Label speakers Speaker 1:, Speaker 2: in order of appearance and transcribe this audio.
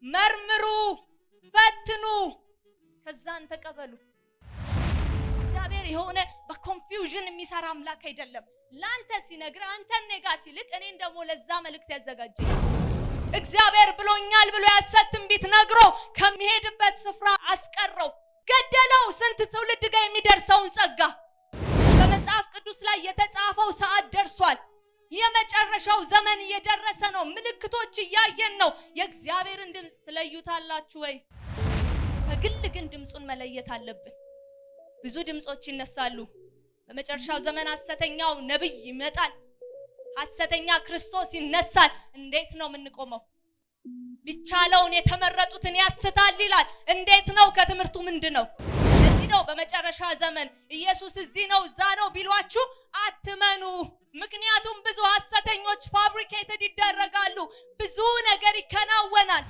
Speaker 1: መርምሩ፣ ፈትኑ፣ ከዛን ተቀበሉ። እግዚአብሔር የሆነ በ confusion የሚሰራ አምላክ አይደለም። ለአንተ ሲነግር፣ አንተን እኔ ጋ ሲልክ፣ እኔን ደግሞ ለዛ መልእክት ያዘጋጀኝ። እግዚአብሔር ብሎኛል ብሎ የሐሰት ትንቢት ነግሮ ከሚሄድበት ስፍራ አስቀረው፣ ገደለው። ስንት ትውልድ ጋር የሚደርሰውን ጸጋ። በመጽሐፍ ቅዱስ ላይ የተጻፈው ሰዓት ደርሷል። የመጨረሻው ዘመን እየደረሰ ነው። ምልክቶች እያየን ነው። የእግዚአብሔርን ድምፅ ትለዩታላችሁ ወይ? በግል ግን ድምፁን መለየት አለብን። ብዙ ድምፆች ይነሳሉ። በመጨረሻው ዘመን ሐሰተኛው ነቢይ ይመጣል። ሐሰተኛ ክርስቶስ ይነሳል። እንዴት ነው የምንቆመው? ቢቻለውን የተመረጡትን ያስታል ይላል። እንዴት ነው? ከትምህርቱ ምንድን ነው? ለዚህ ነው በመጨረሻ ዘመን ኢየሱስ እዚህ ነው እዛ ነው ቢሏችሁ አትመኑ። ምክንያቱም ብዙ ሐሰተኞች fabricated ይደረጋሉ። ብዙ ነገር ይከናወናል።